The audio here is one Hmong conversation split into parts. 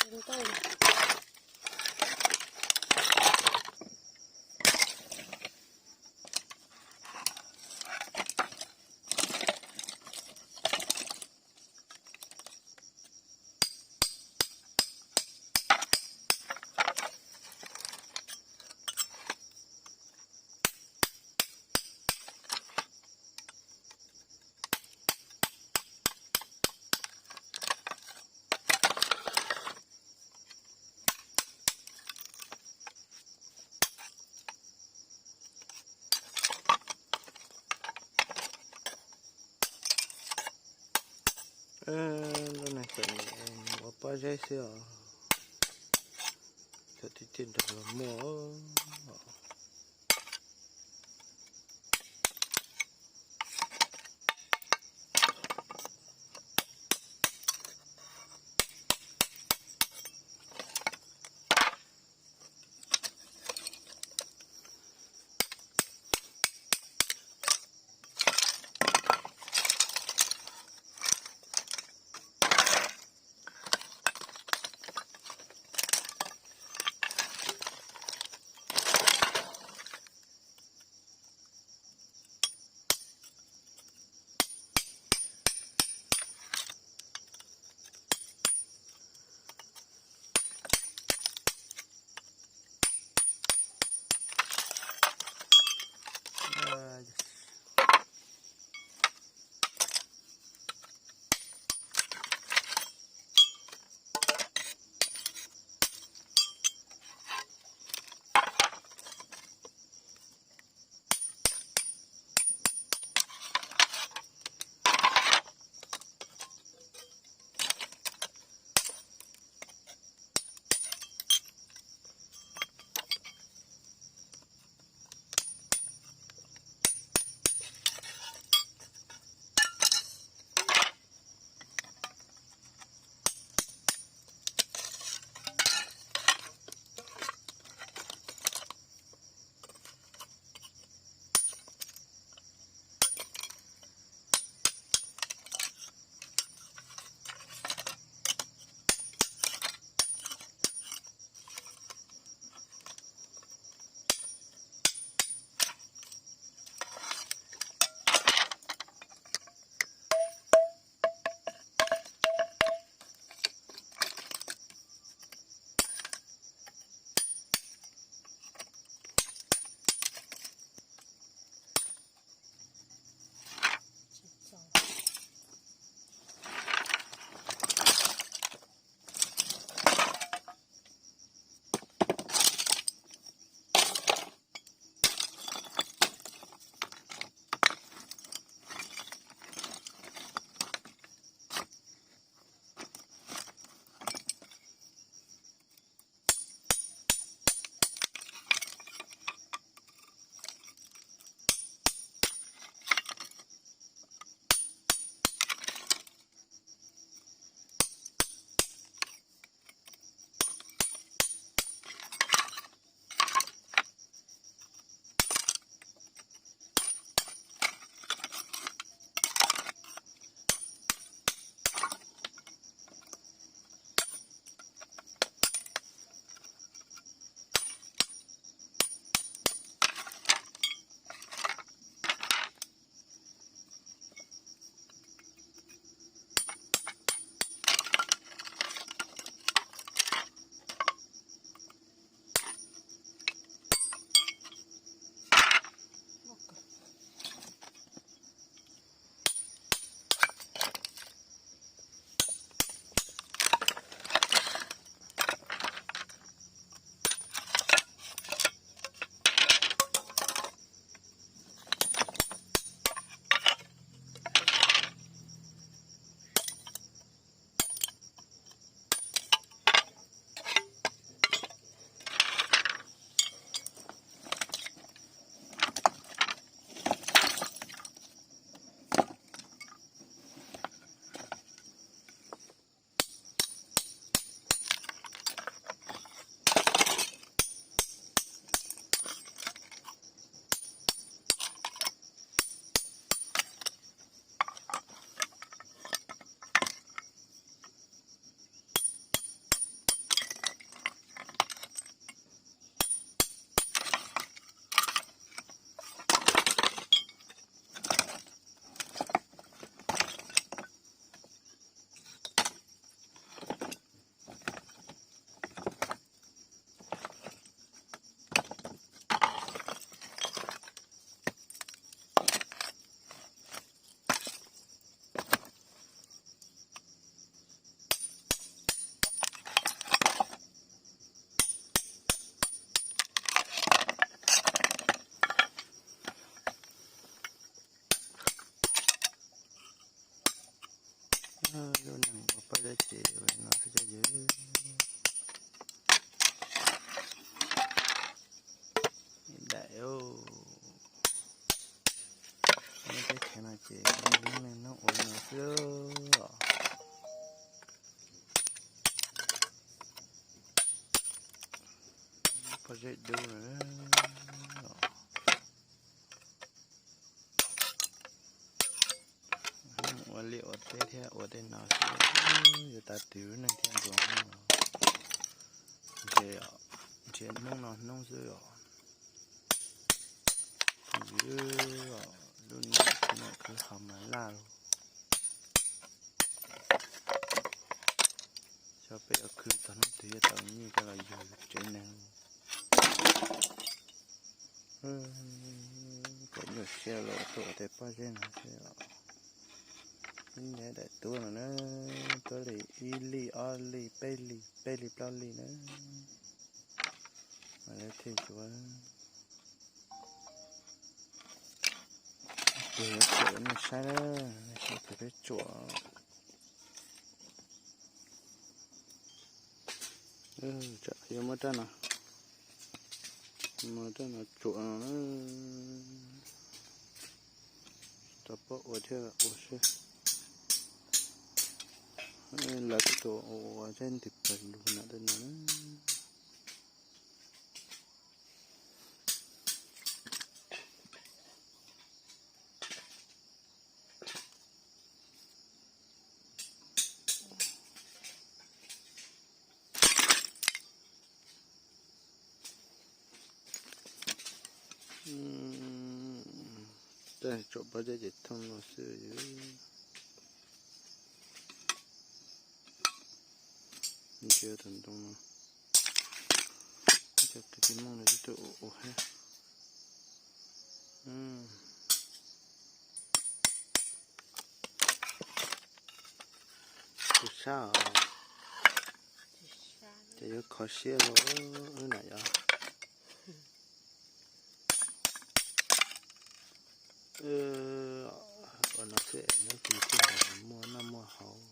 Ntau. Lub neej txom nyem ua pob zeb xwb os. Txawm tiag tiag nrog luag muaj. Ua pab zeb ces ua li no xwb cov yawg. Daim, nyob teb chaws no ces hnub neej hnub ua li no xwb os. Pob zeb dub no. Ua liaj ua teb thiab ua tej no xwb, yuav tas twv lub neej thiab ntuas hnub no. Ntshe, ntshe hnub no hnub xwb os. Ntxim, lub neej khwv noj khwv haus mas laj lauj. Xyov peb yuav khwv txog hnub twg yuav tau nyiaj coj los yug tsev neeg. Kom nyuaj siab los tuaj ua tej pob zeb no xwb os. Ib nyuag daim tub no na, tuab li ib lij ob lij peb lij, peb lij plaub lij na. Mas lawv thiaj yuav. Ces yuav tsuam nej saib na, nej saib kuv peb tsuam. Yuav muab rab no, muab rab no tsuam no na. Tau pob ua thiab ua seb. Lawv twb tuaj ua zeb ntws pawg lug no tej no na. Tej tsuam pob zeb ces thooj no xwb. Ntsia tus ntoo no, cov kwv tij Hmoob no twb tuaj ua ua thiab. Tus sab os, ces yuav kho siab los wb na yog. Ua no xwb es hnub twg thiaj muaj noj muaj haus.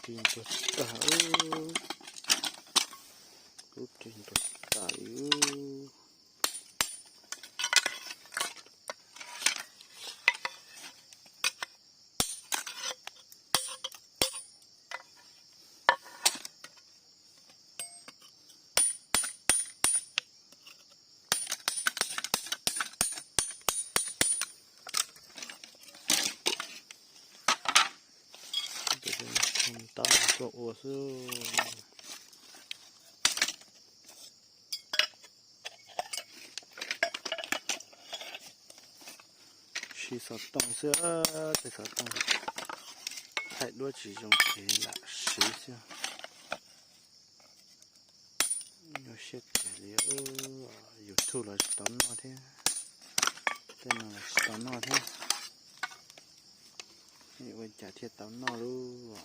Ris ntuag tag, kuv ris ntuag tas li. Tau tuaj ua xwb. Siv xov tooj xwb, tej xov tooj thaij duab tsis zoo ces lam siv xwb. Nyuaj siab kawg li, YouTube los tsis tau noj thiab, tej no los tsis tau noj thiab, ua cas thiaj tau noj lub.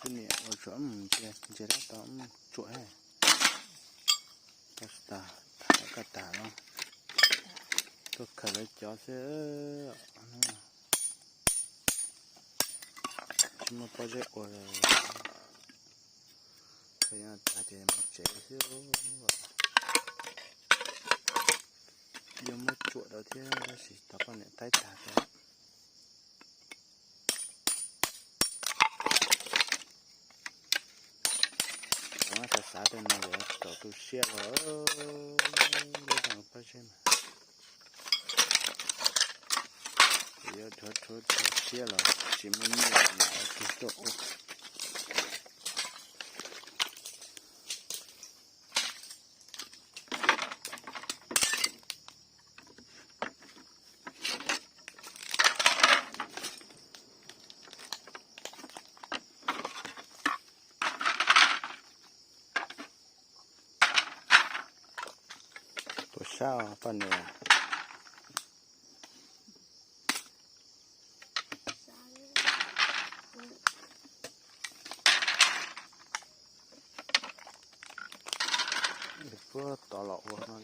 Tus niam ua tsuam mus ntsia, ntsia lab tau tsuam, tau tsis tas, tham koj tas no, tuaj khaws lawv cov xwb. Tsis muaj pob zeb ua, khaws tas ces mus tsev xwb. Yuav muab tsuam rau thiab tab sis tau poj niam taib tag thiab. Xav xav tej no yuav txaus tu siab los lub pob zeb mas yuav rhuav rhuav siab los tsis muaj nyiaj los tus tuaj ua. Puas sab poj niam? Puag tod los ua no.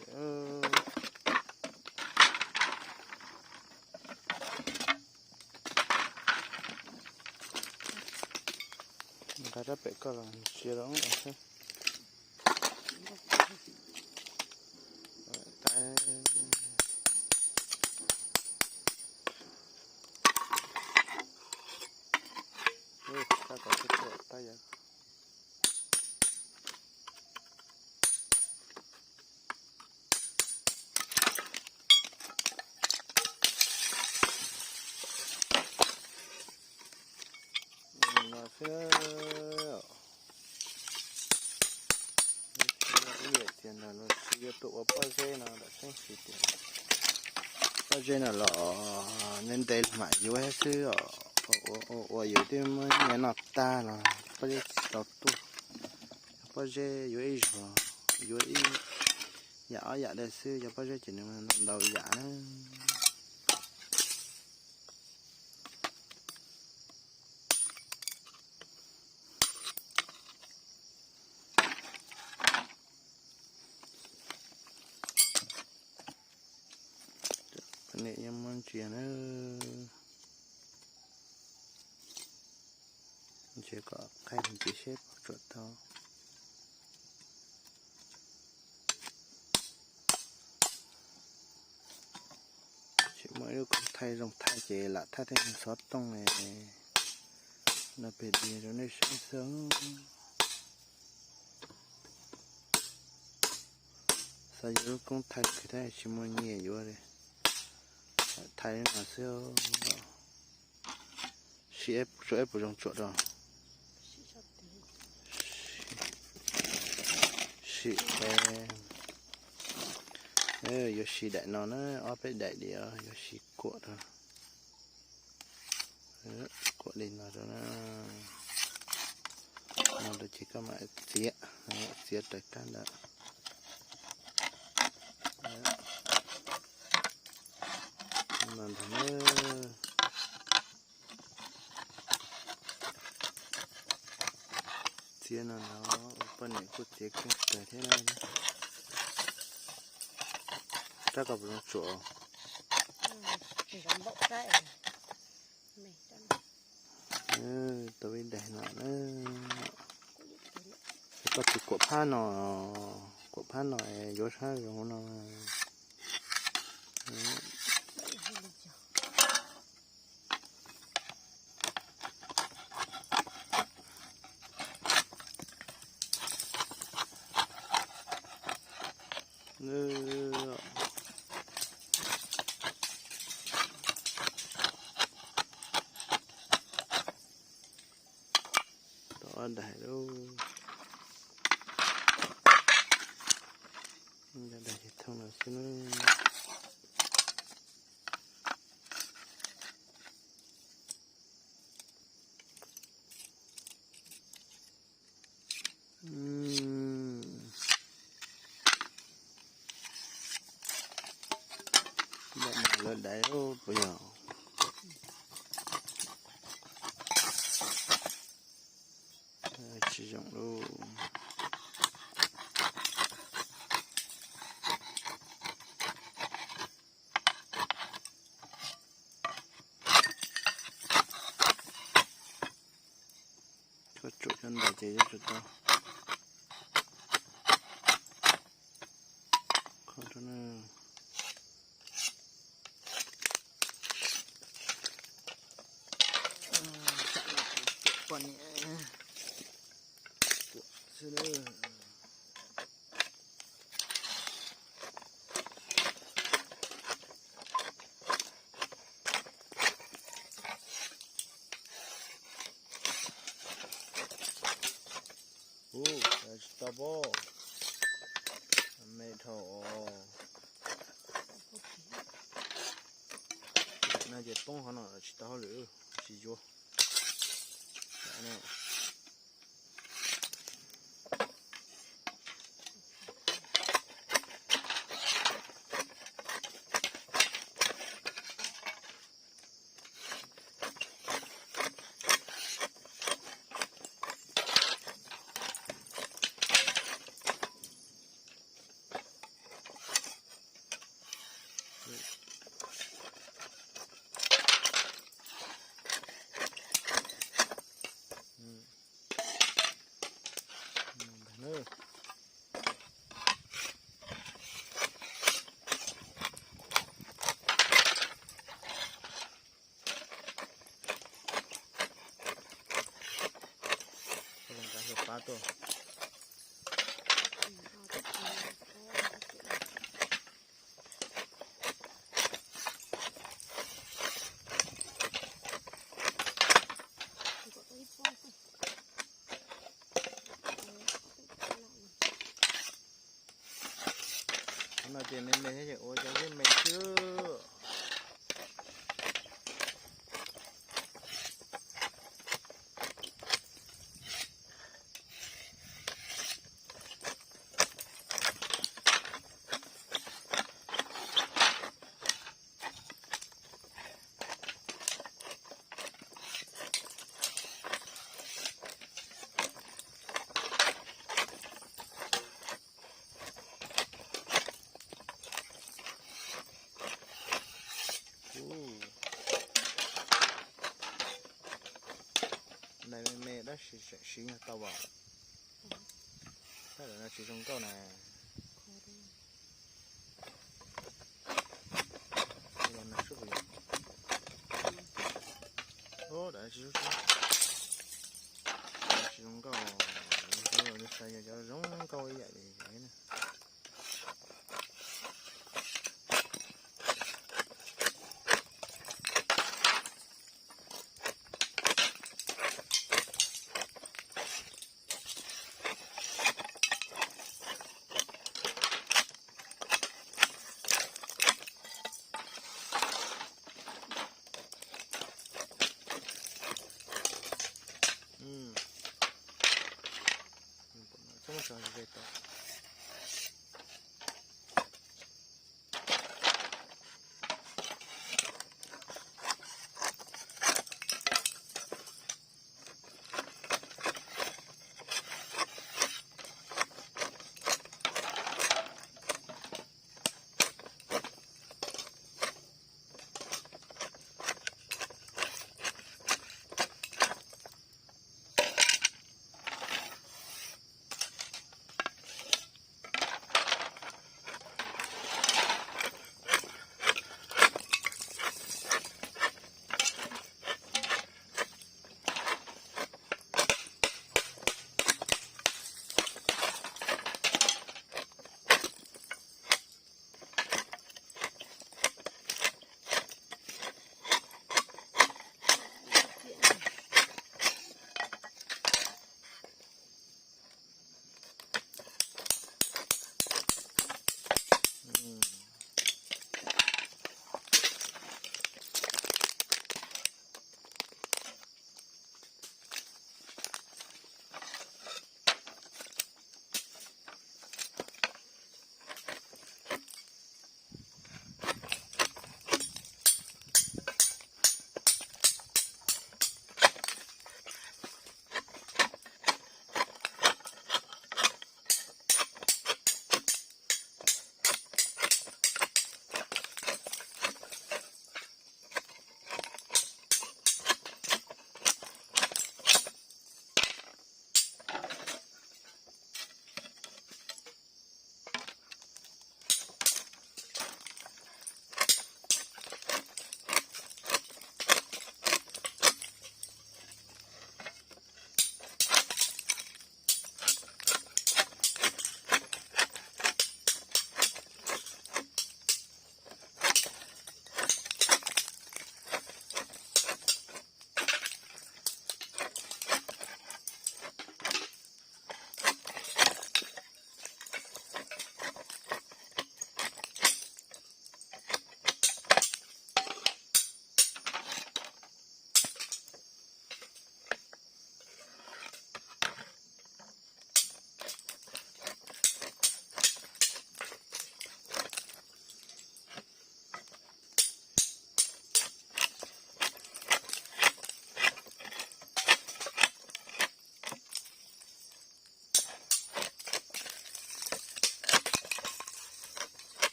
Nqa rab pem koj los ntsia rau saib. Tab tom tuaj tuaj tab yog. No xwb. Ib yam tias ntawm los tsis yuav tuaj ua pob zeb no lam tseeb hais tias pob zeb no los ntev ntev mam yuav xwb os. Ua ua yus twb muab nyiaj noj tag los pob zeb tsis tau tuaj. Pob zeb yuav ib zaug, yuav ib yam ob yam daim xwb, yog pob zeb ces nws ntau yam na. Nim yeej muab ntsia na, ntsia kom qhib ntsis seb puas tsuam tau. Tsis muaj ib lub koob thaij zoo thaij ces lam thaij tej xov tooj no pem diav rau nej saib xwb. Xav yuav lub koob thaij kws tab tsis muaj nyiaj yuav li, thaij no xwb. Sim seb puas zoo tsuam rau. Sim, yuav sim daim no na, ob peb daim li os, yuav sim kuam rau. Kuam li no rau na. No rau ces koj mam txiav, txiav raws kab ntawd. No ntag na. Txiav no no, ua poj niam kuj txiav keej kawg thiab na. Rab koj puas zoo tsuam? Tau ib daim no na. Koj tus kuam phab no, kuam phab no yuav sab zoo no. Tau ob daim lauj. Ob daim ces thooj lawm xwb na. Daim no lawv daim puas yog? Tsis zoo lauj. Koj tsuam cov ntawd ces yuav tsum tau kho rau na. Poj niam xwb na. Ub, tsis tau pob, me dhau os. Daim no ces poob qhov no tsis tau hauj lwm, tsis yuav. No ces me me thiab ces ua cov zeb me xwb. Ub, ntais me me tab sis tseem siv nyuag tau as. Tab lam no tsis zoo nkauj na. Los no sub puas yog? Ub, lam no tsis zoo, tsis zoo nkauj. Yus xav yog cov zoo nkauj ib yam li yus na. Txhob muab tso ze tau.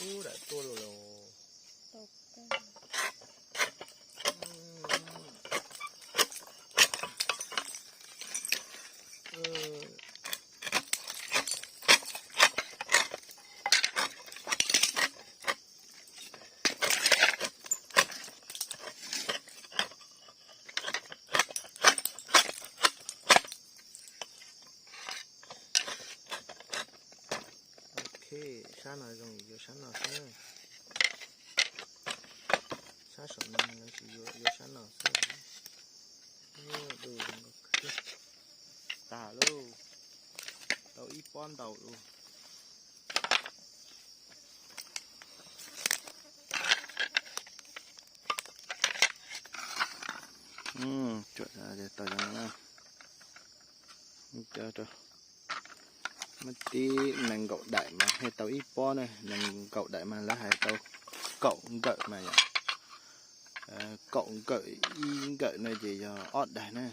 Ub, dam tuaj los los. Ok, sab no zoo yuav sab no xwb. Sab saum no yuav tsis yuav, yuav sab no xwb. Ub, du zoo nkauj kawg. Tas lauj, tau ib pob ntau lauj. Tau, muab tib nees nkaum daim mas thiaj tau ib pob na, nees nkaum daim mas lawv hais tau kaum nkawm mas yom. Kaum nkawm ib nkawm no ces yog ob daim na.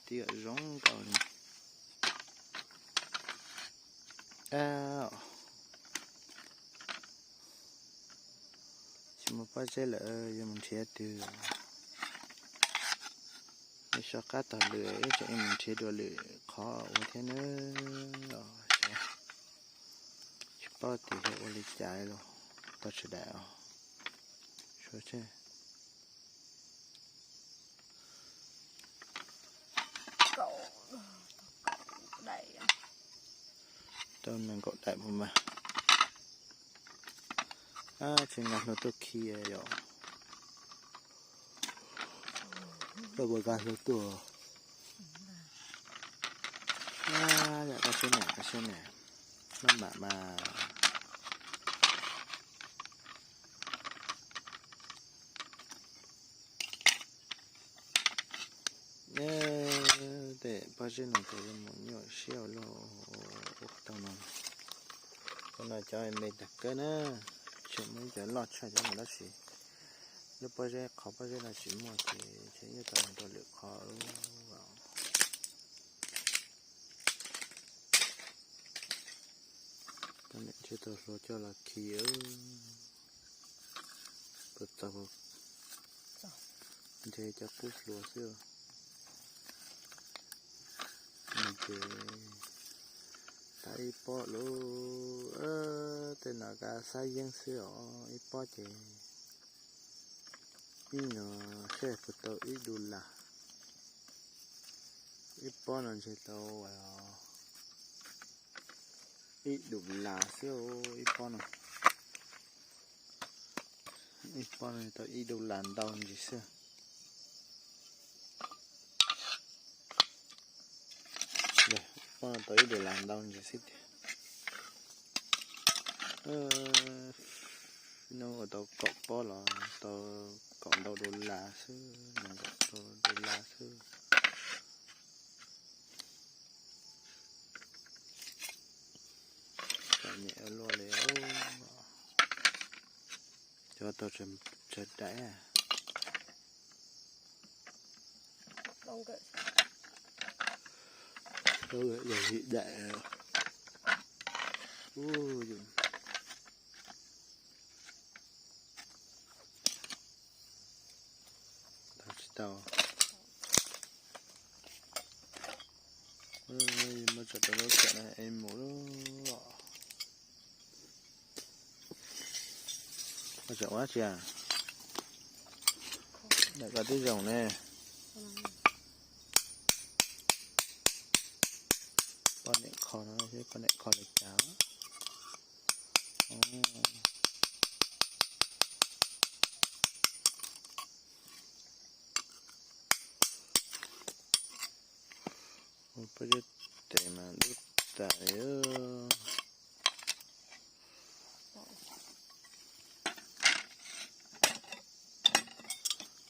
Tib zoo nkauj li. Tsis muaj pob zeb lawm, yuav mus nrhiav twg? Nws soj qab tag lawm, ib tsam yuav mus nrhiav dua lwm qhov ua thiab nawb. Tsis paub tias yuav ua li cas los tau tsis daim os. Suav tseg. Tau nees nkaum daim mus mas. Tsis nqa hlua tuaj khi yom. Tau nqa hlua tuaj. Yam koj siab na, koj siab na. Maj mam mas. Tej pob zeb no ces yuav mus nyuaj siab ua luaj, ua qhov tau no. Qhov no cov me tag kawg na, tseem muaj ib cov loj tshaj cov no tab sis lub pob zeb, qhov pob zeb no tsis muaj ces ntshe yuav tau mus rau lwm qhov. Poj niam ntshe tau hlua coj los khi, puas txaus, ntshe cov qub hlua xwb. Ces tas ib pob lauj, tej no kav xab yeeb xwb os, ib pob ces ib nyuag seb puas tau ib dus las. Ib pob no ntshe tau ib dus las xwb, ib pob no. Ib pob no tau ib dus las ntau ntsis xwb. Ib pob no tau ib dus las ntau ntsis xwb tiag. Nub ua tau kaum pob los tau kaum ntau dus las xwb, nees nkaum ntau dus las xwb. Txom nyem ua luaj li. Cov tau tsawg daim? Yog yim daim. Tau tsis tau. Muab tso rau lub tsev no es mus lawm. Koj tseem ua dab tsi? Ntawm koj twb zoo ne. Poj niam kho no, poj niam kho li cas? Ua pob zeb tes mas dub tas li.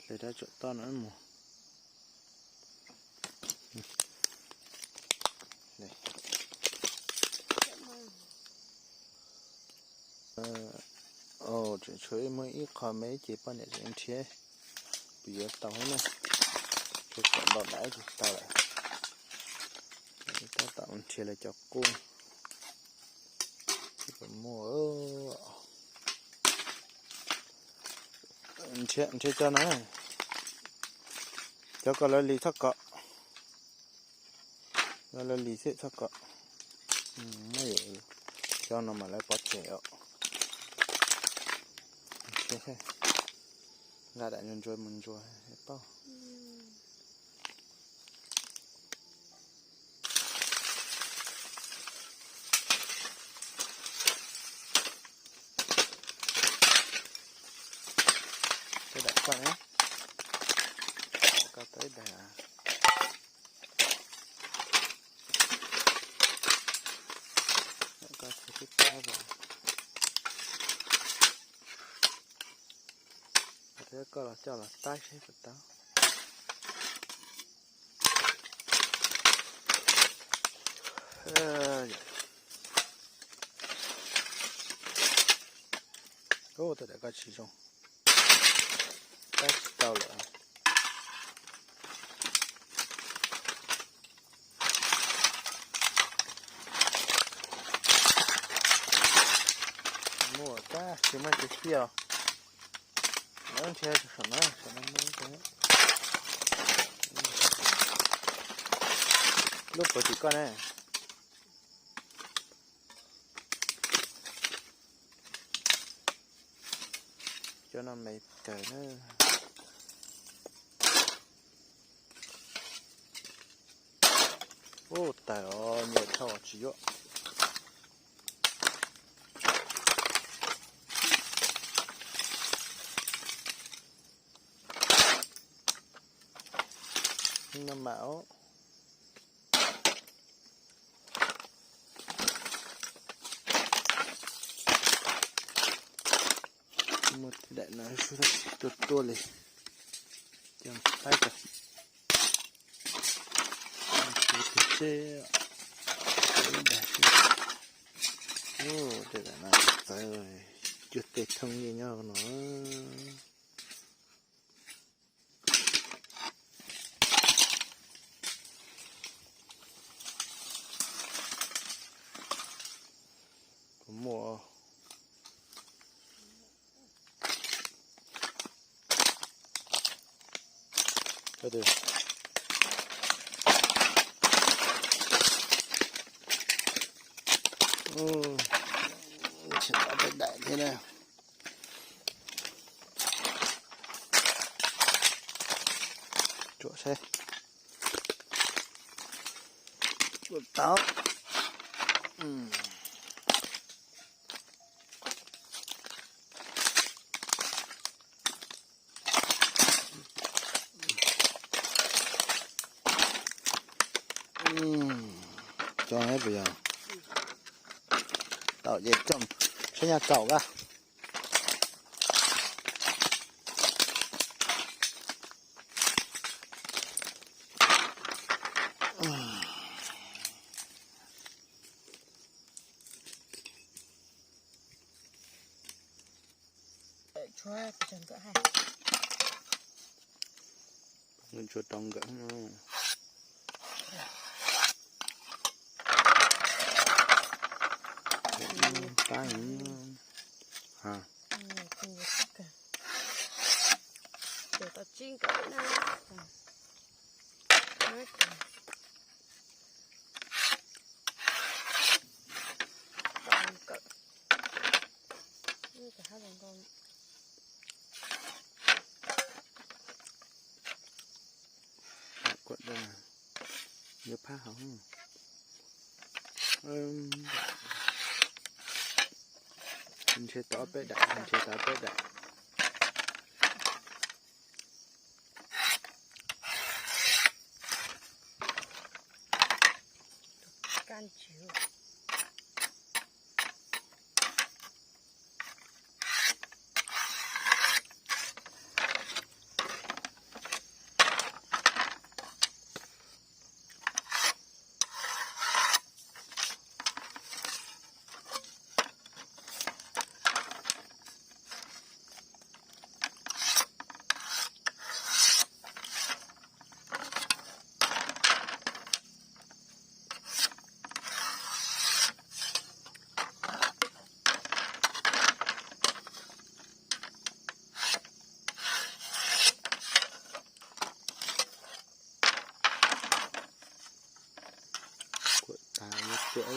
Hle rab tsom toj no mus. Tseem tshuav ib muaj ib qho me ces poj niam tseem nrhiav, puas yuav tau thiab na. Tshuav kaum ntau daim tsis tau lawm. Tab tom nrhiav lawv cov qub. Muaj, nrhiav cov no, cov ko lawv li txhob kom, cov lawv li xwb txhob kom. Cov no mas lawv pov tseg os. Nqa daim ntsuag ntsuag mus ntsuag paub. Daim ko, ko tau ib daim. Ko tsis tau, ko los coj los tab seb puas tau. Ub, tej daim ko tsis zoo, tab tsis tau lawm. Muaj tab sis muaj tus ciaj, lawv nrhiav saum no, saum no muaj ib co. Lub puas tim koj ne? Cov no me kawg na. Ub, tawg os, nyiam dhau tsis yuav. No mas os. Muaj daim no tuaj tuaj li, coj qaib ko. Tus tseb, ib daim xwb. Ub, tej daim no txawv, cuag tej thooj li nyob no. Puas muaj? Tsis tau peb daim thiab na. Tsuam saib. Tsuam tau. Coj puas yog? Tau ces coj, saib nyaj kaum kab. Nkawd tshuav rau nkawd. Pab, tau tsib nkawm na. Kuam da, yuav phab hauv. Ntshe tau peb daim, ntshe tau peb daim. Kab ntswg. Tsuam,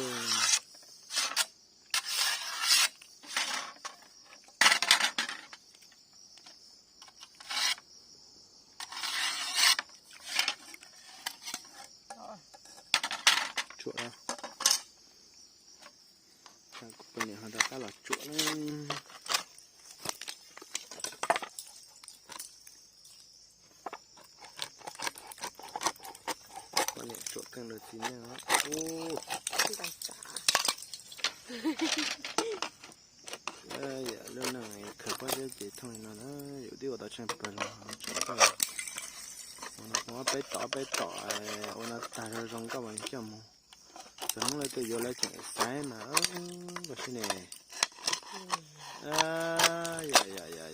tsuam, kuv poj niam ho rov qab los tsuam na. Poj niam tsuam keej rau txiv neej os. Yam lub neej khaws pob zeb ces thooj li no na, yus twb ua tau tsheej pawg los tseem tau ua no, ua peb tom peb tom ua no tag zoo zoo nkauj mas coj mus. Txog hnub lawv tuaj yuav lawv tseem xaiv mas koj saib ne. Yam, yam, yam,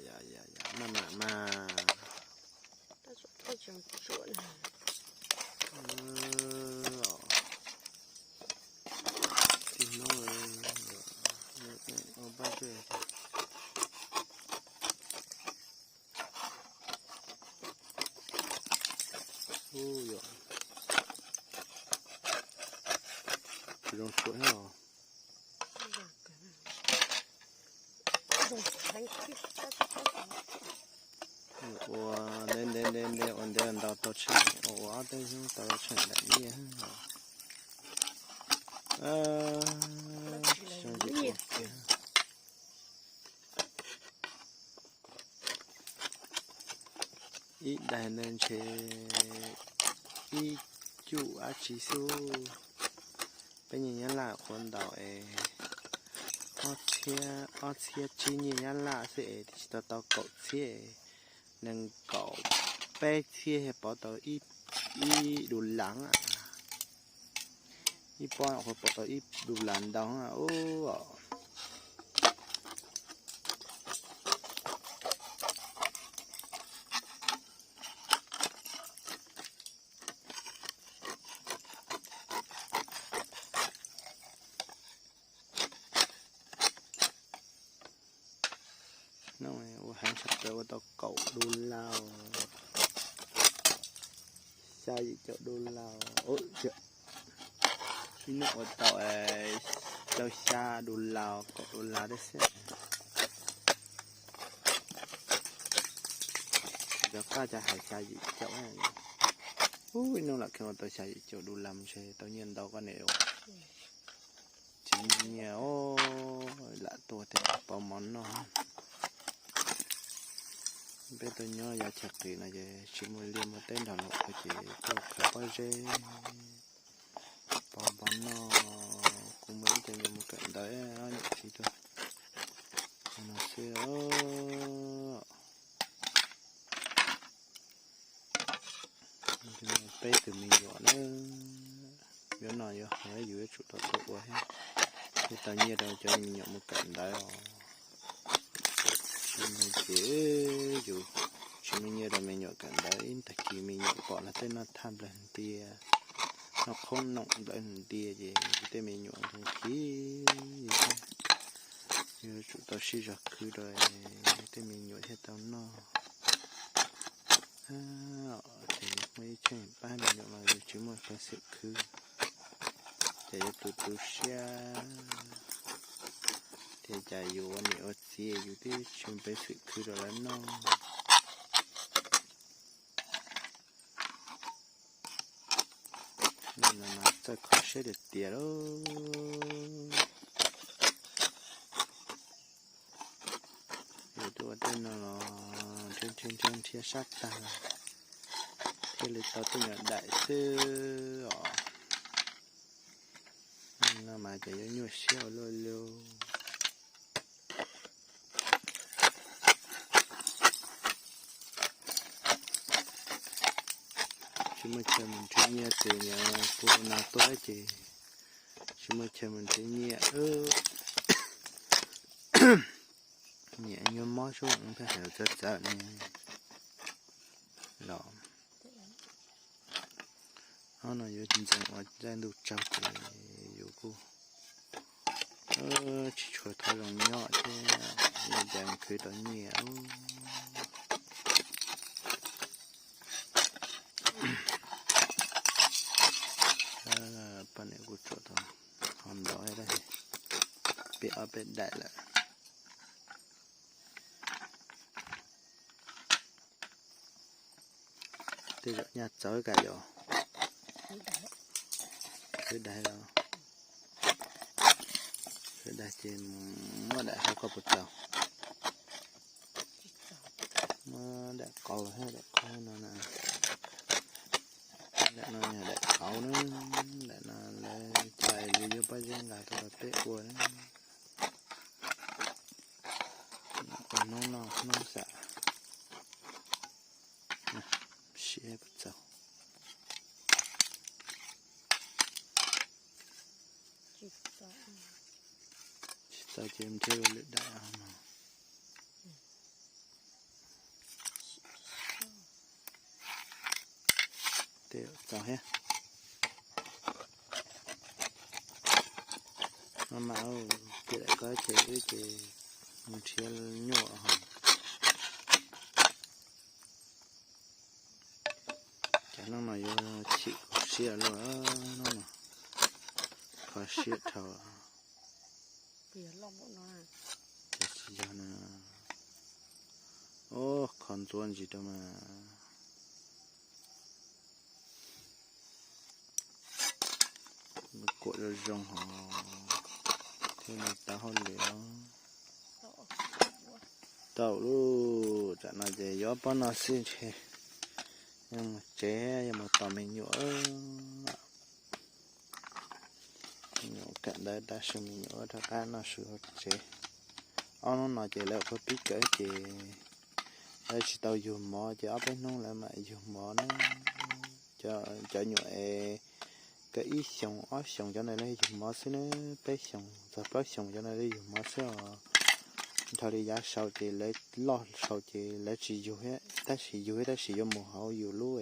yam, yam, maj mam mas. Tib hnub ua pab zej. Ub, yog zoo tsuam thiab os. Ua ntev ntev ntev ntev ua ntev ntau tau tsheej, ua ua ob teb xyoob tau tsheej daim nyiaj. Xyoo tsis pub kiag. Ib daim ntawd ntshe ib cuj dab tsi xwb. Peb nyiaj Nyab Laj qhuav ntaus es ob txhiab, ob txhiab tsib nyiaj Nyab Laj xwb es twb tsis tau tau kaum txhiab, nees nkaum peb txhiab thiaj pov tau ib, ib du lav. Ib pob qhuav pov tau ib du lav ntau ub. Hnub no ua heev tshaj plaws ua tau kaum du lav, xya yim caum du lav. Ib hnub ua tau rau xya du lav kaum du lav thiab xwb. Cov qaj cas hais xya yim caum. Ub, ib hnub lam kheev ua tau xya yim caum du lav ntshe tau nyiaj ntau koj niam. Tsis muaj nyiaj os, lam tuaj thiaj pov mov noj. Peb tuaj nyob yav chaw qis no ces tsis muaj liaj muaj teb nrog luag ua ces tuaj khaws pob zeb pov mov noj. Kuv muaj ib co me nyuam mus kawm ntawv, ob niam txiv tuaj no xwb. Peb tus me nyuam na, yuav noj yuav haus yus yuav tsum tau tuaj ua thiab, thiaj tau nyiaj rau cov me nyuam mus kawm ntawv os. Tsis muaj ces yus tsis muaj nyiaj rau me nyuam kawm ntawv, ib tag kis me nyuam pom luag tej noj thaj nplawg ntias, noj qhoob noom nplawg ntias ces yus tej me nyuam nkees khiv thiab. Yuav tsum tau sib zog khwv rau tej me nyuam thiaj tau noj. Ces yus muaj ib cheej pab me nyuam los yus tsis muaj peev xwm khwv, ces yuav tu tu siab. Ces cas yus ua niam ua txiv yus twb tsis muaj peev xwm khwv rau lawv noj. Nim no mas txawj kho siab tiag tiag lauj. Yus twb ua tej no los nrhiav nrhiav nrhiav sab tag, thiaj li tau tej nyuag daim xwb os. No mas ces yuav nyuaj siab ua luaj li. Tsis muaj chaw mus nrhiav nyiaj ces niam kuv no tuaj ces tsis muaj chaw mus nrhiav nyiaj. Niam nyuaj mob sub pheej hais txawv txawv ne los. Ob no yuav ntxeev ua caij ntuj tsaug ces yus kuj tsis tshua thov zoo nyob thiab, yuav cas khwv tau nyiaj. Poj niam kuj tsuam tau ob peb daim lawm. Tej zaum nyaj txawv kam yom. Khwv daig los, khwv daig ces muab daim hauv koj puas txaus? Muab daim qau thiab daim qau no na. Daim no yog daim qau na, daim no lawv cov es lawv yuav pob zeb nqa tuaj rau peb ua na. Ua hnub noj hnub xav. Siab puas txaus? Tsis txaus ces nrhiav ua lwm daim no. Tej txaus thiab. Maj mam cia daim koj ces wb ces mus nrhiav nyuaj ho. Cov hnub no yuav chim kuv siab luaj, hnub no kho siab dhau. Ces tsis yog na. Ub, kho ntxuav ntsis rau mas. Kuam zoo zoo hos thiaj li tau hauj lwm os. Tau lauj, tsam no ces yuav ob pob no xwb ntshe yuav mus tsev yuav mus tos me nyuam. Me nyuam kawm ntawv tag su me nyuam rov qab noj su hauv tsev. Ob hnub no ces lawv ua pib kawm ces lawv tsis tau yug mov ces ob peb hnub lawv mam yug mov na. Cov nyuam es kawm ib xyoos ob xyoos cov ntawd lawv yug mov xwb na, peb xyoos txog plaub xyoos cov ntawd lawv yug mov xwb os. Dhau li yav saud ces lawv loj saud ces lawv tsis yug thiab, tab sis yug thiab tab sis yuav mus hauv yus lub,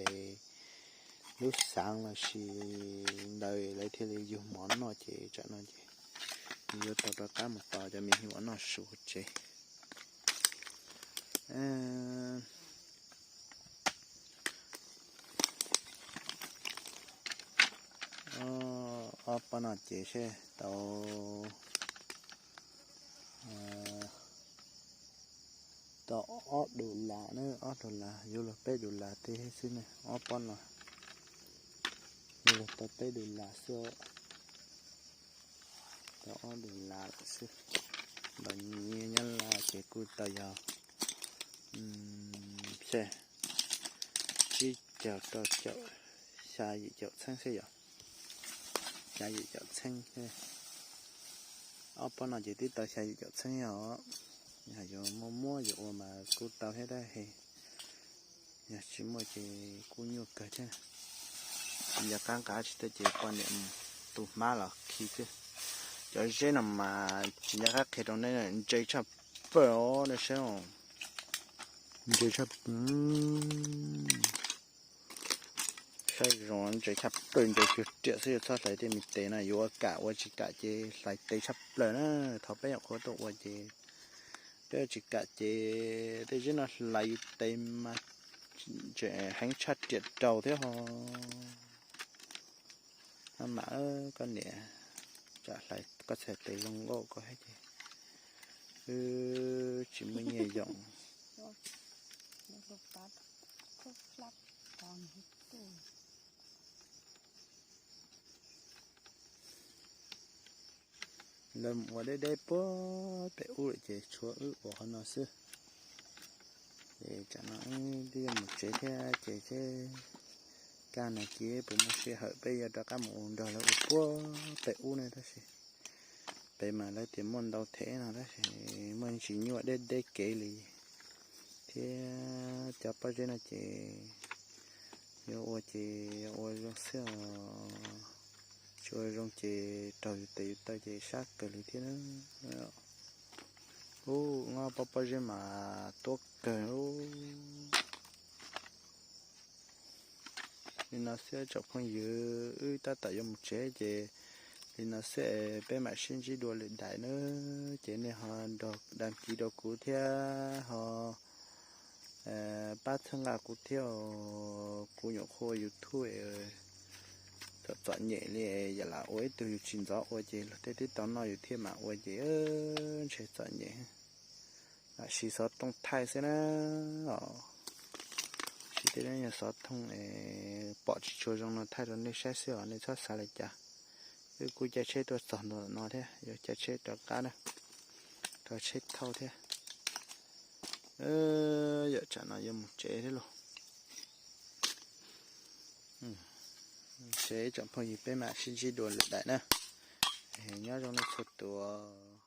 lub xav los sis ntawd lawv thiaj li yug mov noj ces tsam no ces yuav tau rov qab mus tos cov me nyuam noj su tsev. Ob pob no ces seb tau, tau ob dollar na, ob dollar yuav luag peb dollar tej xwb na, ob pob no yuav luag tau peb dollar xwb. Tau ob dollar lawm xwb. Los nyiaj Nyab Laj ces kuj tau yog xya, tsib caug rau caum, xya yim caum txheeb xwb yom. Xya yim caum txheeb. Ob pob no ces twb tau xya yim caum txheeb os. Yog yuav muaj muab yuav ua mas kuj tau thiab tab sis yog tsis muaj ces kuj nyuaj kawg thiab. Tsis nco qab nqa tsis tau ces poj niam mus tu hmab los khi xwb. Cov zeb no mas tsis nco qab qhia rau nej, ntse tshaj plaws os nej saib. Ntse tshaj, saib zoo ntse tshaj plaws, ntse kiag riam xwb, yuav txhob hlais tej me tes no, yuav kam ua tsis kam ces hlais tes tshaj plaws na. Thaum peb nyuam qhuav tuaj ua ces peb tsis kam ces tej zeb no hlais yus tes mas tseem heev tshaj riam raus thiab ho. Maj mam koj niam, tsam hlais koj txhais tes zoo nkauj koj thiab ces wb tsis muaj nyiaj yoom. Lawv mus ua deb deb puag pem ub lawm ces tshuav wb ua qhov no xwb. Ces tsam no wb twb yuav mus tsev thiab ces seb kaj no ces puas muaj sij hawm peb yuav rov qab mus ua nrog lawv ua puag pem ub ne tab sis pem mas lawv tias muaj ntau thev no tab sis muaj ntsis nyuaj deb deb kev li thiab cov pob zeb no ces yuav ua ces yuav ua zoo xwb os. Tsis ua zoo ces raug yus tes yus taw ces sab kawg li thiab na. Ub, nyob pob pob zeb mas tuab kawg. Li no xwb tsoom phooj ywg, wb tab tom yuav mus tsev ces li no xwb, peb mam sib ntsib dua lwm daim na. Ces nej ho nrog đăng ký rau kuv thiab ho pab txhawb nqa kuv thiab os. Kuv nyuam qhuav ua YouTube thaum txom nyem li, yam lam ua ib tug yus tsis ntxov ua ces luag tej twb tau noj yus thiab mam ua ces ntshe txom nyem. Lam siv xov tooj thaij xwb na. Siv tej yog xov tooj pom tsis tshua zoo no thaij rau nej saib xwb os, nej txhob xav li cas. Wb kuj caij tsheb tuaj txog ntua no thiab, yuav caij tsheb rov qab na, rau tsheb thauj thiab. Yam tsam no yuav mus tsev thiab lauj. Seb tsoom phooj ywg, peb mam sib ntsib dua lwm daim na. Nyob zoo nej txhua tus.